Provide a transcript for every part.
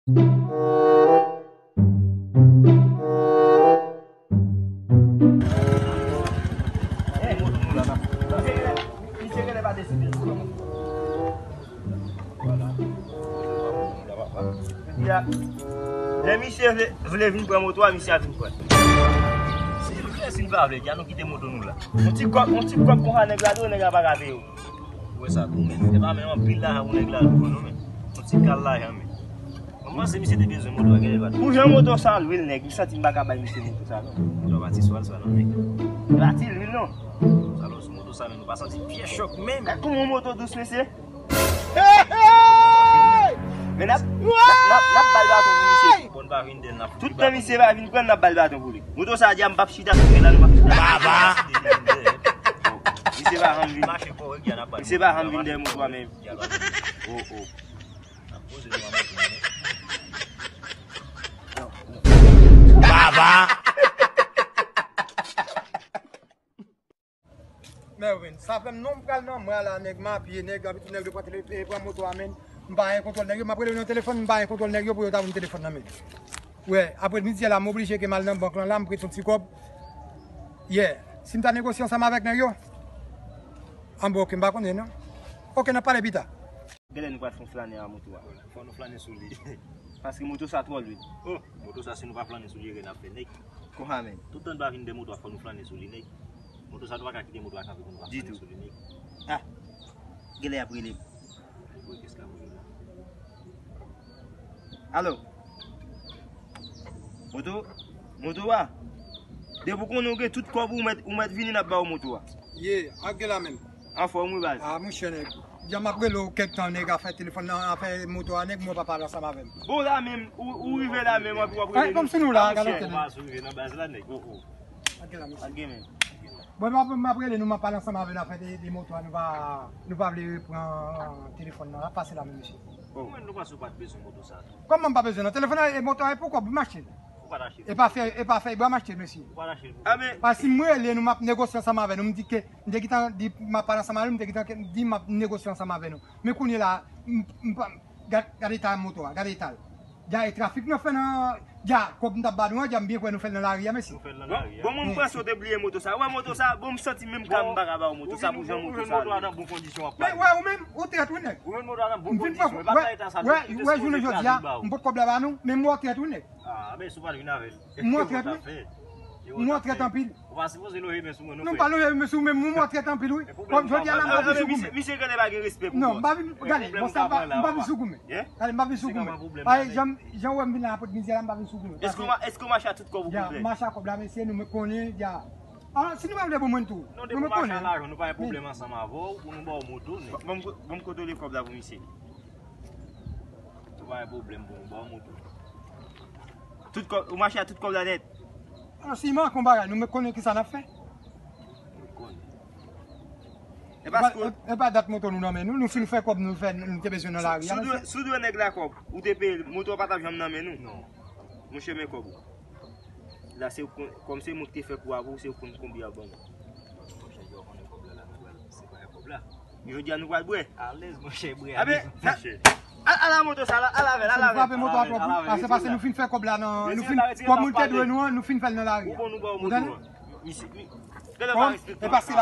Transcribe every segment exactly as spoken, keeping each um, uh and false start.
Misye genlè pa deside. Vwala. Ya. Lè misye vle, vle vin pran moto a, misye ap vin pran. Si, si l pa vle, di a nou kite moto nou la. Yon ti kòb, yon ti kòb konsa nèg la dwe, nèg la pa ka peye w. Ou wè sa tou, men. Se pa menm anpil lajan pou nèg la dwe w non, men. Yon ti kal lajan, men. Mwen panse misye te bezwen moto a, genlè l pa t. Pou jan moto sa lwe l, nèg, m santi m pa ka bay misye moto sa non. Moto a pa ti swal sa non, nèg. Li pa ti lwe l non. Alò, sou moto sa menm, nou pa santi pyès chòk menm. Gad kòman yon moto dous, mesye. Men n ap, n ap, n ap, n ap ba l baton pou misye. Bon, n pa vin dèyè l, n ap fouti baton. Tout tan misye pa vin pran, n ap ba l baton pou li. Moto sa di a m p ap chita sou men la, nou p ap chita. Baba! Misye pa janm vin. Mache kò, wè, gad, n ap ba l. Misye pa janm vin dèyè moto a, men. Oh, oh. N ap poze nou a moto, men. Baba! Mervin, sa fè m non m pral nan mwa la, nèg, m a pye, nèg, abitud nèg yo pran tele-, e, pran moto a, men. M pa gen kontwòl nèg yo, m ap rele yo nan telefòn, m pa gen kontwòl nèg yo pou yo ta voye telefòn nan, men. Wè, apre midi a la, m oblije ke m al nan bank lan la, m prete yon ti kòb. Yeah, si m ta negosye ansanm avèk nèg yo. An bon, ok, m pa konnen, non. Ok, n ap pale pita. Genlè nou pral fè yon flanè a moto a. Fò nou flannen sou li. Paske moto sa twò lwil. Oh, moto sa, si nou pa flannen sou li, erè n ap fè, nèg. Konsa menm. Tout tan n pa vin dèyè moto a, fò nou flannen sou li, nèg. Moto sa, nou pa ka kite moto a kanpe pou nou pa flannen sou li, nèg. Ah, genlè y ap rele m. Alo. Moto, moto a. Depi w konnen w gen tout kòb ou, ou mèt, ou mèt vini, n ap ba w moto a. Ye, ak gen la menm. Anfòm wi baz. Ah, monchè nèg. Jan m ap rele w kèk tan, nèg, afè telefòn nan, afè moto a, nèg, mwen pa pale ansanm avè m. Bon, la menm, ou, ou rive la menm, w ap, w ap rele nou. Kòmsi nou la, gade tèt nou. Ou pa sou rive nan baz la, nèg. Oh, oh. Ak gen la, mesye. Ak gen menm. Bon, m ap, m ap rele nou, m ap pale ansanm avè nou afè de, de moto a, nou pa, nou pa vle pran telefòn nan, l ap pase la menm, mesye. Bon. Mwen, nou panse w pa t bezwen moto sa tou. Kòman m pa bezwen nan telefòn nan, e moto a, e pou kòb m achte l. Ou pa t achte l. E pa fè, e pa fè, e bwa m achte l, mesye. Ou pa t achte l pou kòb. Paske si m rele nou, m ap negosye ansanm avè nou, m di ke, m te gentan di, m ap pale ansanm avè nou, m te gentan di, m ap negosye ansanm avè nou. Men kounye la, m, m pa, gad, gad eta moto a, gad eta l. Dja e trafik nou fè nan, dja, kòb m t ap ba nou an, dja m byen kwè nou fè l nan lari a, mesye. Nou fè l nan lari a. Bon, mwen m panse w te bliye moto sa. Ou wè moto sa, bon, m santi menm ka m pa ka ba w moto sa pou jan moto sa ye. Ou jwenn moto a nan bon kondisyon w ap pale. Men, wè, ou menm, ou trèt, wi, nèg. Ou jwenn moto a nan bon kondisyon, e pa nan eta sa l te soti, se sa l li ba w. Wè, jounen jodi a, m potko blab a nou, men m wè w trèt, wi, nèg. Ah, men si w pa t vin avè l. M wè w trèt, wi. M wè w trèt anpil. Ou pa sipoze lonje men sou mwen non, frè. Non, m pa lonje men sou mwen, men m wè w trèt anpil, wi. Kòm jodi a la, m pa vin sou goumen. Misye genlè pa gen respè pou kòb. Non, m pa vin, gade, bon, sa m pa, m pa vin sou goumen. Gade, m pa vin sou goumen. Paske jan, jan w wè m vin la apre midi a la, m pa vin sou goumen. Èske w ma-, èske w mache a tout kòb ou konplè? Ya, m mache a kòb la, mesye, nou mwen konnen, ya. Ah, si nou pa vle bon mwen tou. Non, depi w mache a lajan, nou pa gen pwoblèm ansanm avè w, pou nou ba w moto, nèg. Bon, bon, bon, kote w lè kòb la pou misye? Ou pa gen pwoblèm pou nou ba w moto. Tout kòb, ou mache a tout kòb la nèt? Ah, si manke yon bagay, nou mèt konnen kisa n ap fè. Nou konnen. E pa, e, e pa dat moto nou nan men nou, nou fin fè kòb nou fè, nou te bezwen nan lari a, mesye. Si w dwe, si w dwe nèg la kòb, ou te peye l, moto a pa t ap janm nan men nou. Non. Monchè, men kòb ou. La, se ou kon-, kòm se mwen ki te fè kou a pou ou, se ou konn konbyen y ap ban mwen. Monchè, yo konnen kòb la, la, nou pral separe kòb la. Jodi a nou pral bwè. Alèz, monchè, bwè. Abe, alèz, monchè. Al, al a moto sa la, al avè l, al avè l. Frape moto a twòp, wi. Pase, pase nou fin fè kòb la nan, nou fin, kòb nou te dwe nou an, nou fin fè l nan lari a. Ou bon, nou ba w moto a. Misye, mi-, gade w pa respekte yon patwon.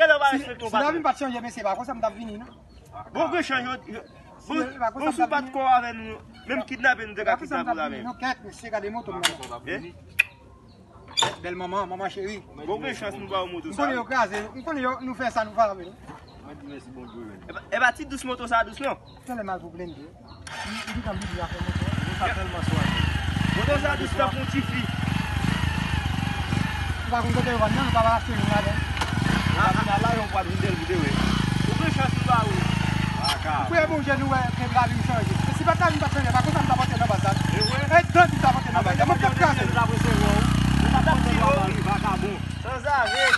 Gade w pa respekte yon patwon. Si lavi m pa t chanje, mesye, pa konsa m t ap vini, non. Bon, gen chanje, bon, bon, si w pa t kò avè nou, menm kidnape nou te ka kidnape w la menm. Non, kèt, mesye, gade moto m nan. Bèl manman, manman cheri. Bon, gen chans nou ba w moto sa. M konnen yo kraze, m konnen yo, nou fè sa, nou frape nou. Mwen di mèsi Bondye, men. E pa, e pa ti dous moto sa dous, non. Tèlè mal pou blende. M, m gentan bliye afè moto a. Moto sa tèlman swaze. Moto sa dous tankou yon tifi. Ou pa konn kote yo vann nan, nou pa va achte youn ladan. Nan, nan, nan, la, yon pwa vin dèl vide, wi. Ou gen chans nou ba ou. Baka. Ou kwè bon, jèn, nou wè ke lavi m chanje. E si pa t lavi m pa t chanje, pa konsa m t ap antre nan baz la. E vre? E dan m t ap antre nan baz la. Mwen t ap kraze. Ou pa t ap tire, wi. Vakabon. Sanzave.